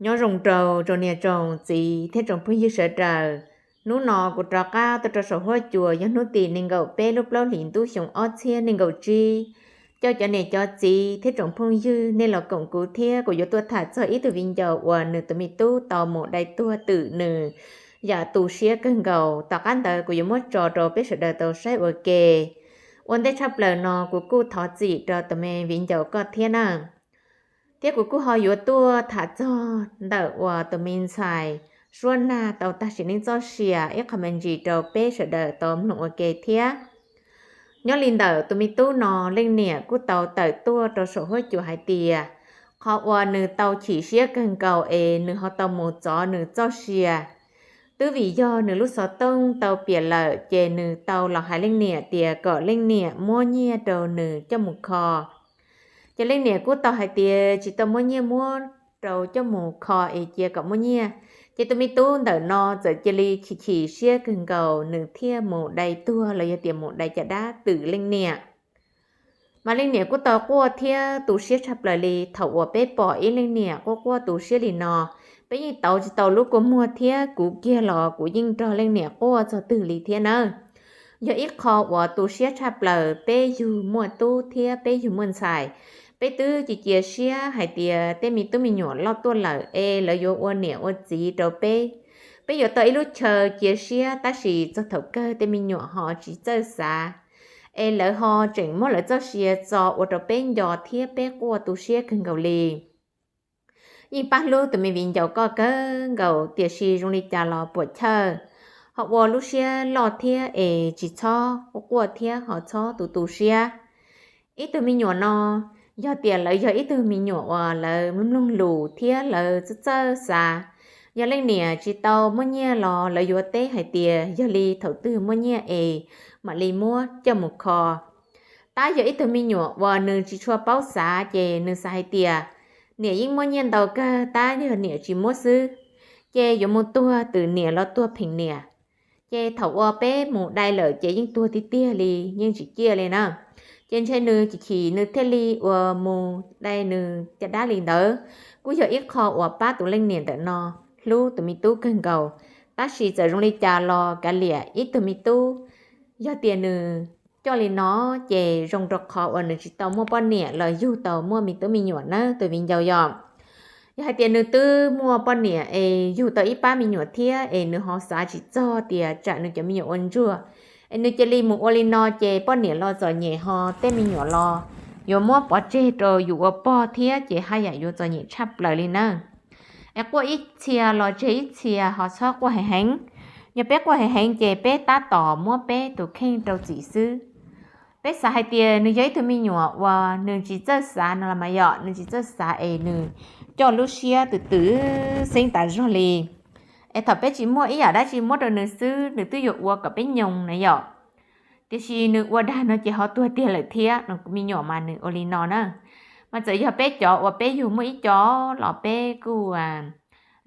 Nyob zoo rau tsoom niam tsoom txiv thiab tsoom phooj ywg sawv daws. Hnub no kuv rov qab tuaj rau saum huab cua yog hnub tim nees nkaum peb lub plaub hlis ntuj xyoo ob txhiab nees nkaum tsib. Coj cov niam cov txiv thiab tsoom phooj ywg nej los koom kuv thiab kuv yuav tuaj tham txog ib tug viv ncaus uas nws tus me tub tau mus dai tuag twm nws yam tu siab kawg nkaus. Tom qab ntawd kuv yuav muab tso rau peb sawv daws tau saib ua ke. Ua ntej tshaj plaws no kuv kuj thov txim rau tus me viv ncaus koj thiab na. Thiab kuv kuj ho yuav tuaj tham txog ntawm uas tus me ntxhais suab nag tau tag sim neej txoj sia ib qho me ntsis rau peb sawv daws tau mloog ua ke thiab. Nyob li ntawm tus me tub no, leej niam kuj tau tawm tuaj rau saum huab cua hais tias qhov uas nws tau chim siab kawg nkaus es nws ho tau mus txov nws txoj sia twb vim yog nws lub xov tooj tau piam lawm, ces nws tau los hais leej niam tias kom leej niam muab nyiaj rau nws coj mus kho. Ces leej niam kuj tau hais tias tsis tau muaj nyiaj muab rau coj mus kho es cia kom muab nyiaj. Ces tus me tub ntawm no txawm cia li chim chim siab kawg nkaus, nws thiaj mus dai tuag los yog tias mus dai caj dab twm leej niam. Mas leej niam kuj tau quaj thiab tu siab tshaj plaws li. Thaum uas peb pom ib leej niam quaj quaj tu siab li no, peb yeej tauv tsis tau lub kua muag thiab kuv kiag los kuv yeej nrog leej niam quaj txog twg li thiab nawb. Yog ib qho uas tu siab tshaj plaws, peb yug muaj tub thiab peb yug muaj ntxhais, peb twb cia cia siab hais tias tej me tub me nyuam loj tuaj lawm es lawv yuav ua niam ua txiv rau peb. Peb yuav tau ib lub chaw cia siab, tab sis txog thaum kawg tej me nyuam ho tsis txawj xav, es lawv ho tseem muab lawv txoj sia txo ua rau peb nco thiab peb quaj tu siab kawg nkaus li. Yeej pab hlub tus me viv ncaus koj kawg nkaus, tiam sis zoo li cas los puam chawj, ho ua lub siab loj thiab es tsis txhob quaj quaj thiab ho txhob tu tu siab. Ib tug me nyuam no, yog tias lawv yog ib tug me nyuam uas lawv mloog lus thiab lawv txawj txawj xav, yog leej niam tsis tau muaj nyiaj los lawv yuav teb hais tias yog li thaum twg muaj nyiaj es mam li muab coj mus kho. Tab yog ib tug me nyuam uas nws tsis tshua paub xav, ces nws xav hais tias niam yeej muaj nyiaj ntau kawg, tab yog niam tsis muab xwb, ces yuav mus tuag twm niam los tuag pheem niam. Ces thaum uas peb mus dai lawm ces yeej tuag tiag tiag li, yeej tsis ciaj li na. Ces ntshe nws chim chim nws thiaj li ua mus dai nws caj dab li ntawd. Kuj yog ib qho uas pab tus leej niam ntawm no hlub tus me tub kawg nkaus. Tab sis txawm zoo li cas los kav liam, ib tug me tub yog tias nws coj li no, ces zoo rau qhov uas nws tsis tau muaj poj niam los yug tau muaj me tub me nyuam nawb tus viv ncaus yom. Yog hais tias nws twb muaj poj niam es yug tau ib pab me nyuam thiab es nws ho xav tsis txog tias tsam nws cov me nyuam ua ntsuag, es nws cia li mus ua li no ces poj niam los txom nyem ho tej me nyuam los yuav muab pov tseg rau yus ua pog thiab, ces haj yam yuav txom nyem tshaj plaws li nawb. Es quaj ib txhia los tseg ib txhia, ho txhob quaj heev heev. Yog peb quaj heev heev ces peb tab tom muab peb tus kheej rau txim xwb. Peb xav hais tias nws yog ib tug me nyuam uas nws tsis txawj xav no los mas yom, nws tsis txawj xav es nws coj lub siab twm twm xeeb tas zog li. Es thaum peb tsis muaj ib yam dab tsi muab rau nws xwb, nws twb yuav ua kom peb nyoos na yom. Tiam sis nws ua dag no ces ho tuag tiag lawm thiab no, me nyuam mas nws ua li no na. Mas txawm yog peb cov uas peb yug muaj ib co los peb kuj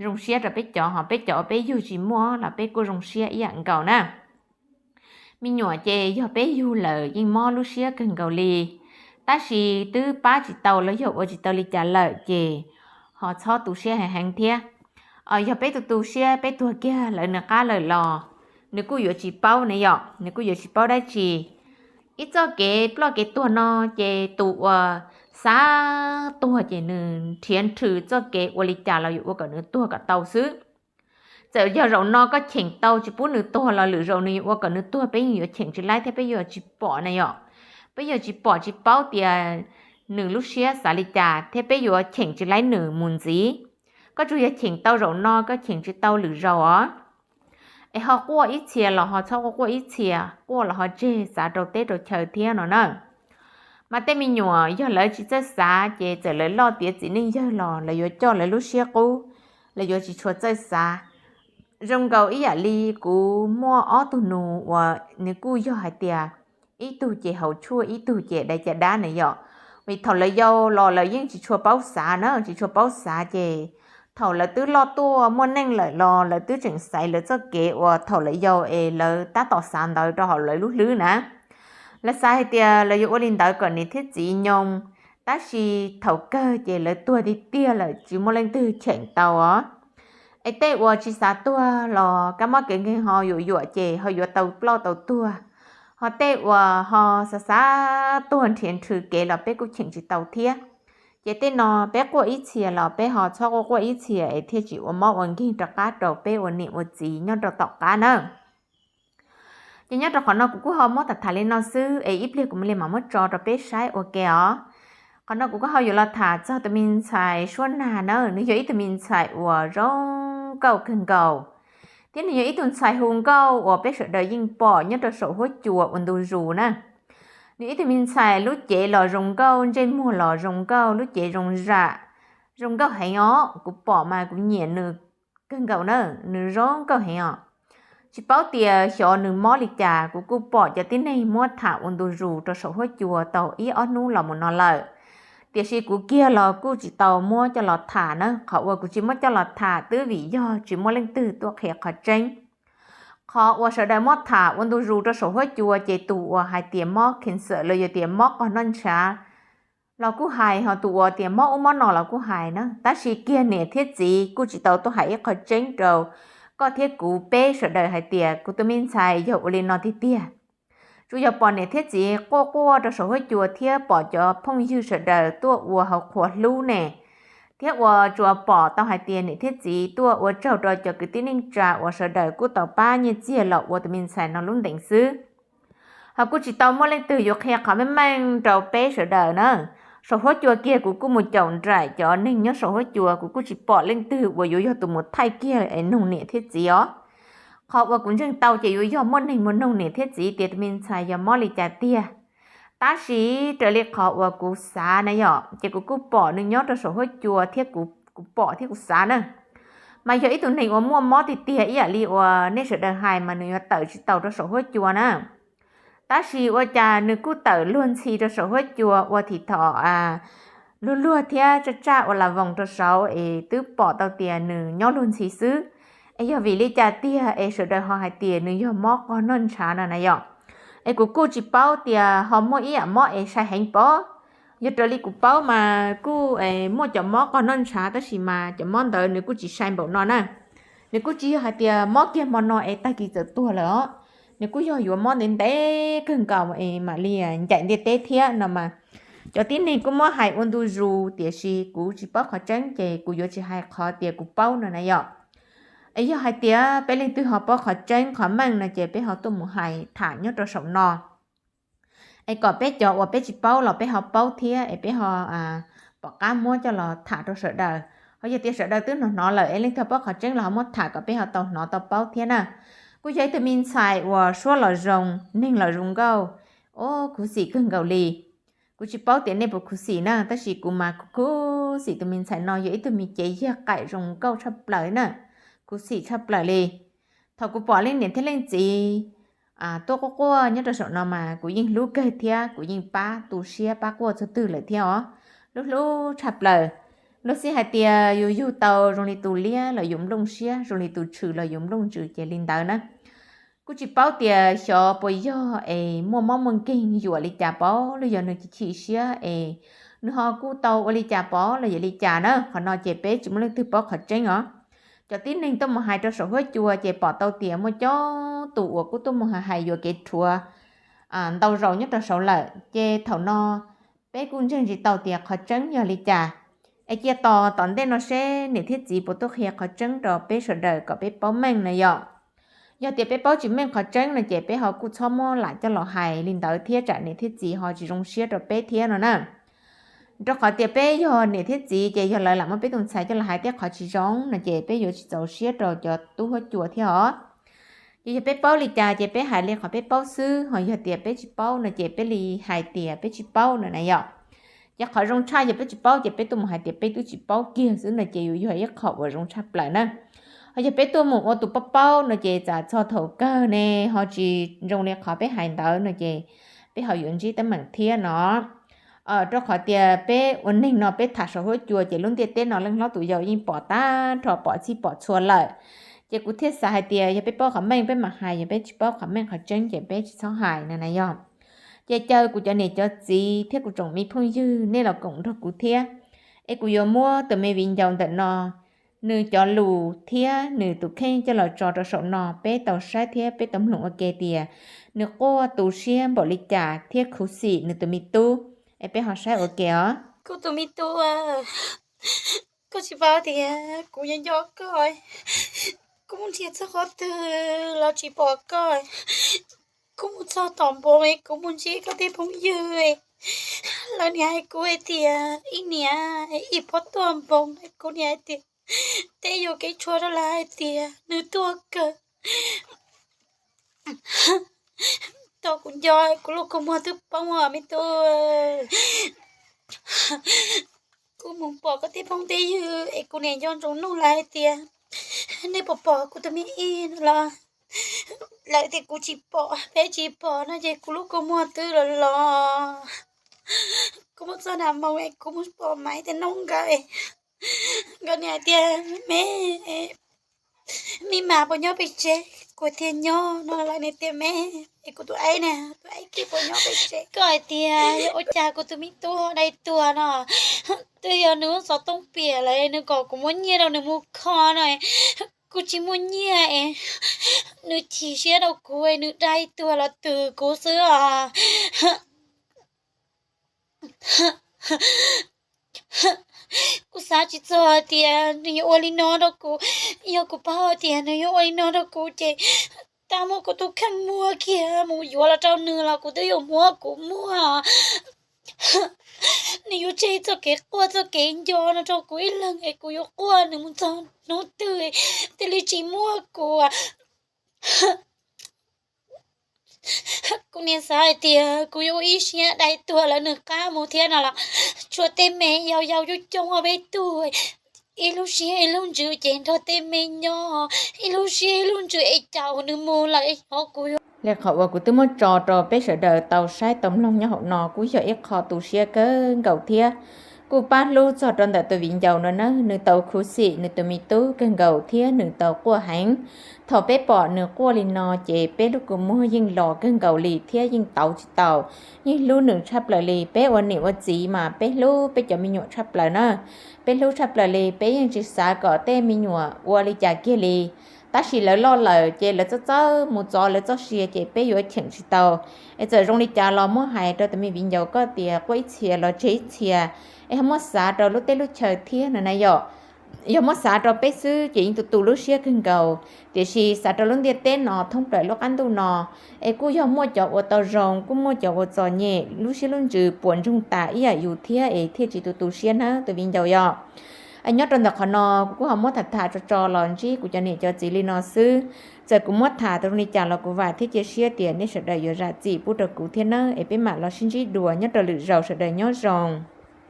zoo siab rau peb cov, ho peb cov uas peb yug tsis muaj los peb kuj zoo siab ib yam nkaus na. Me nyuam ces yog peb yug lawm yeej mob lub siab kawg nkaus li, tab sis twb pab tsis tau los yog ua tsis tau li cas lawm ces ho txhob tu siab heev heev thiab. Yog peb tu tu siab peb tuag kiag lawv nws qab lawm los nws kuj yuav tsis paub na yom, nws kuj yuav tsis paub dab tsi. Ib txoj kev ploj kev tuag no ces tus uas xav tuag ces nws nrhiav nrhw txoj kev ua li cas los yuav ua kom nws tuag kom tau xwb. Txawm yog zaum no koj cheem tau tsis pub nws tuag los lwm zaum nws yuav ua kom nws tuag, peb yeej yuav cheem tsis laib thiab peb yuav tsis pom na yom. Peb yuav tsis pom tsis paub tias nws lub siab xav li cas thiab peb yuav cheem tsis laib nws mus ntxiv. Koj tsuas yog cheem tau zaum no, koj cheem tsis tau lwm zaus os. Es ho quaj ib txhia los ho txhob quaj quaj ib txhia, quaj los ho tseg xav rau teb rau chaw thiab no na. Mas tej me nyuam yog lawv tsis txawj xav ces txawm lawv loj tiav txiv neej yawg los lawv yuav coj lawv lub siab qub, lawv yuav tsis tshua txawj xav. Zoo nkaus ib yam li kuv muaj ob tug nus uas nws kuj yog hais tias ib tug ces haus tshuaj ib tug ces dai caj dab na yom. Vim thaum lawv yau los lawv yeej tsis tshua paub xav na, tsis tshua paub xav ces thaum lawv twb loj tuaj muaj neej lawm los lawv twb tseem xaiv lawv txoj kev uas thaum lawv yau es lawv tab tom xav ntawd rau hauv lawv lub hlwb na. Lawv xav hais tias lawv yuav ua li ntawd kom niam thiab txiv nyoo, Tab sis thaum kawg ces lawv tuag tiag tiag lawm, tsis muaj leej twg cheem tau os. Es tej uas tsis xav tuag los kab mob kev nkeeg ho yuam yuam ces ho yuav tau ploj tau tuag, ho tej uas ho xav xav tuag nrhiav nrhw kev los peb kuj cheem tsis tau thiab. Ces tej no peb quaj ib txhia los peb ho txhob quaj quaj ib txhia es thiaj tsis ua mob ua nkeeg rov qab rau peb ua niam ua txiv nyob rau tom qab nawb. Ces nyob rau qhov no kuv kuj ho muab tham tham li no xwb es ib pliag kuv mam li mam muab tso rau peb saib ua ke os. Qhov no kuv kuj ho yuav los tham txog tus me ntxhais Suab Nag na, nws yog ib tug me ntxhais uas zoo nkauj kawg nkaus, thiab nws yog ib tug ntxhais hu nkauj uas peb sawv daws yeej pom nyob rau saum huab cua ua ntu zus na. Nws ib tug me ntxhais lub cev los zoo nkauj, ntsej muag los zoo nkauj, lub cev zoo zam, zoo nkauj heev os. Kuv pom mas kuv nyiam nws kawg nkaus na, nws zoo nkauj heev os. Tsis paub tias xyov nws mob li cas, kuv kuj pom cov tib neeg muab tham ua ntu zus rau saum huab cua tau ib ob hnub los mus no lawm, tiam sis kuv kiag los kuj tsis tau muab coj los tham na. Qhov uas kuv tsis muab coj los tham twb vim yog tsis muaj leej twg tuaj qhia qhov tseeb. Qhov uas sawv daws muab tham ua ntu zus rau saum huab cua ces tus uas hais tias mob cancer los yog tias mob qog noj ntshav los kuj hais, ho tus uas tias mob ub mob no los kuj hais na, tab sis kiag niam thiab txiv kuj tsis tau tuaj hais ib qho tseeb rau koj thiab kuv peb sawv daws hais tias kuv tus me ntxhais yog ua li no tiag tiag. Tsuas yog pom niam thiab txiv quaj quaj rau saum huab cua thiab pom cov phooj ywg sawv daws tuaj ua hauv qhua hlub ne, thiab uas tsuas pom tau hais tias niam thiab txiv tuaj ua tsaug rau cov kwv tij neej tsa uas sawv daws kuj tau pab nyiaj txiag los ua tus me ntxhais no lub ntees xwb. Ho kuj tsis tau muaj leej twg yuav qhia qhov meej meej rau peb sawv daws na. Saum huab cua kiag kuv kuj mus caum nraim cov neeg nyob saum huab cua, kuv kuj tsis pom leej twg uas yuav yog tus mus thaij kiag es nug niam thiab txiv os. Qhov uas kuv ntseeg tau ces yuav yog muaj neeg mus nug niam thiab txiv tias tus me ntxhais yog mob li cas tiag. Tab sis raws li qhov uas kuv xav na yom, ces kuv kuj pom nws nyob rau saum huab cua thiab kuv pom thiab kuv xav na, mas yog ib tug neeg uas muaj mob tiag tiag ib yam li uas nej sawv daws hais mas nws yuav tawm tsis tau rau saum huab cua na. Tab sis ua cas nws kuj tawm luag ntxhi rau saum huab cua ua thim thom luag luag thiab tsaj tsaj ua la voos rau saud es twb pom tau tias nws nyob luag ntxhi xwb. Es yog vim li cas tiag es sawv daws ho hais tias nws yog mob qog noj ntshav no na yom? Es kuv kuj tsis paub tias ho muaj ib yam mob es sai heev pov. Yog raws li kuv paub mas kuj muaj cov mob qog noj ntshav tab sis mas cov mob ntawd nws kuj tsis sai npaum no na. Nws kuj tsis yog hais tias mob kiag hmo no es tag kis txawm tuag lawm os. Nws kuj yog yuav mob ntev ntev kawg nkaus es mam li ncaim ntiaj teb thiab no mas. Cov tib neeg kuj muab hais ua ntu zus tiam sis kuv tsis paub qhov tseeb ces kuv yuav tsis hais qhov tias kuv paub no na yom. Es yog hais tias peb leej twg ho paub qhov tseeb qhov meej no ces peb ho tuaj mus hais tham nyob rau saum no, es kom peb cov uas peb tsis paub los peb ho paub thiab es peb ho pom qab muab coj los tham rau sawv daws. Ho yog tias sawv daws twb hnov hnov lawm es leej twg paub qhov tseeb los ho muab tham kom peb ho tau hnov tau paub thiab na. Kuj yog ib tug me ntxhais uas suab los zoo, neeg los zoo nkauj, o, khuv xim kawg nkaus li. Kuv tsis paub tias nej puas khuv xim na, tab sis kuv mas khuv xim tus me ntxhais no, yog ib tug me cev yag qaim zoo nkauj tshaj plaws na, khuv xim tshaj plaws li. Thaum kuv pom leej niam thiab leej txiv tuaj quaj quaj nyob rau saum no mas kuv yeej hlub kawg thiab kuv yeej pab tu siab pab quaj txhua twg lawm thiab os. Hlub hlub tshaj plaws. Luag xij hais tias yus yug tau zoo li tus liab los yus nplooj siab, zoo li tus tshwm los yus nplooj ntsws ces li ntawd na. Kuj tsis paub tias xyov puas yog es muaj mob muaj nkeeg yuam li cas pov los yog nws chim chim siab es nws ho kuj tau ua li cas pov los yog li cas na, qhov no ces peb tsis muaj leej twg paub qhov tseeb os. Cov tib neeg tuaj mus hais rau saum huab cua ces pom tau tias muaj coob tus uas kuj tuaj mus hais hais yuam kev rhuav ntau zaus nyob rau saud lawm ces thaum no peb kuj ntseeg tsis tau tias qhov tseeb yog li cas. Es cia tos tom ntej no seb niam thiab txiv puas tuaj qhia qhov tseeb rau peb sawv daws kom peb paub meej na yom. Yog tias peb paub tsis meej qhov tseeb no ces peb ho kuj txhob muab lam coj los hais li ntawd thiab tsam niam thiab txiv ho tsis zoo siab rau peb thiab no na. Rau qhov tias peb yog niam thiab txiv ces yog lawv lam muab peb tus ntxhais coj los hais tej qhov tsis zoo no ces peb yuav tsis txaus siab rau cov tub huab cua thiab os. Ces yog peb paub li cas ces peb hais li qhov peb paub xwb, ho yog tias peb tsis paub no ces peb li hais tias peb tsis paub no na yom. Ces qhov zoo tshaj yog peb tsis paub ces peb tuaj mus hais tias peb twb tsis paub kiag xwb no ces yuav yog ib qho uas zoo tshaj plaws na. Ho yog peb tuaj mus ua tus paub paub no ces txawm txog thaum kawg ne ho tsis zoo li qhov peb hais ntawd no ces peb ho yuav ntsib teeb meem thiab no. Rau qhov tias peb ua neeg no peb tham saum huab cua ces lub ntiaj teb no leej hlob tus yau yeej pom tag nrho, pom txhij pom txhua lawm. Ces kuv thiaj xav hais tias yog peb paub qhov meej peb mam hais, yog peb tsis paub qhov meej qhov tseeb ces peb tsis txhob hais no na yog. Ces caw kuv cov niam cov txiv thiab kuv tsoom me phooj ywg nej los koom nrog kuv thiab, es kuv yuav muab tus me viv ncaus ntawm no nws cov lus thiab nws tus kheej coj los tso rau saum no peb tau saib thiab peb tau mloog ua ke tias nws quaj tu siab npaum li cas thiab khuv xim nws tus me tub. Es peb ho saib ua ke os. Kuv tus me tub, koj tsis paub tias kuv nyob nco koj, kuv mus nrhiav txog qhov twg los tsis pom koj. Kuv mus txog tom npoo, kuv mus ntsib koj tej phooj ywg, lawv niaj hais kuv hais tias ib niam ib pob tuaj npoo, kuv niaj hais tias tej yuav kev tshuav rau lawv hais tias nws tuag kawg. Tau kuv nco kuv lub kua muag twb poob os me tub. Kuv mus pom koj tej phooj tej ywg es kuv niaj nco ntsoov nug lawv hais tias nej puas pom kuv tus me ib no los lawv tias kuv tsis pom, peb tsis pom no ces kuv lub kua muag twb los los. Kuv mus txog nram moos es kuv mus pom Maiv tej noob nkawd, nkawd niaj hais tias me, me mas puas nyob pem tsev, kuv tias nyob no lawv niaj tias me, es kuv tus aib na, tus aib kiag puas nyob pem tsev. Koj hais tias yog ua cas kuv tus me tub ho dai tuag no, twb yog nws lub xov tooj piam lawm nws kom kuv muab nyiaj rau nws mus kho no, kuv tsis muaj nyiaj es nws chim siab rau kuv es nws dai tuag los twm kuv xwb os. Kuv xav tsis txog tias nws yuav ua li no rau kuv. Yog kuv paub tias nws yuav ua li no rau kuv ces tau muab kuv tus kheej muag kiag mus yuav los rau nws los kuv twb yuav muab kuv muag. Nws yuav tseg txoj kev quaj txoj kev nco no rau kuv ib leeg es kuv yuav quaj nws mus txog hnub twg thiaj li tsis muab kuv. Kuv niaj xav hais tias kuv yuav ua ib siab dai tuag lawv nws qab mus thiab no los tshuav tej me yau yau coob coob ob peb tug, ib lub siab ib lub ntsws ces nrog tej me nyob, ib lub siab ib lub ntsws es caum nws mus lawm es xyov kuv yuav. Li qhov uas kuv twb muab tso rau peb sawv daws tau saib tau mloog nyob hauv no kuj yog ib qho tu siab kawg nkaus thiab kuj pab hlub txog rau ntawm tus viv ncaus no na, nws tau khuv xim nws tus me tub kawg nkaus thiab nws tau quaj heev. Thaum peb pom nws quaj li no ces peb lub kua muag yeej los kawg nkaus li thiab yeej tauv tsis tau, yeej hlub nws tshaj plaws li. Peb ua niam ua txiv mas peb hlub peb cov me nyuam tshaj plaws na, peb hlub tshaj plaws li, peb yeej tsis xav kom tej me nyuam ua li cas kiag li. Tab sis lawv loj lawm ces lawv txawj txawj mus txov lawv txoj sia ces peb yuav cheem tsis tau. Es txawm zoo li cas los muab hais rau tus me viv ncaus koj tias quaj ib txhia los tseg ib txhia, es ho muab xav rau lub teb lub chaw thiab no na yom. Yog muab xav rau peb xwb ces yeej tu tu lub siab kawg nkaus, tiam sis xav rau lub ntiaj teb no thoob plaws lub qab ntuj no, es kuj yog muaj cov ua tau zoo kuj muaj cov ua txom nyem, lub siab lub ntsws puas ntsoog tas ib yam yus thiab es thiaj tsis tu tu siab na tus viv ncaus yom. Nyob rau ntawm qhov no kuv kuj ho muab tham tham tso tso los ntsib kuv cov niam cov txiv li no xwb. Txawm kuv muab tham tau zoo li cas los kuv vam thiab cia siab tias nej sawv daws yuav zam txim pub rau kuv thiab nawb, es peb mam los sib ntsib dua nyob rau lwm zaus, sawv daws nyob zoo.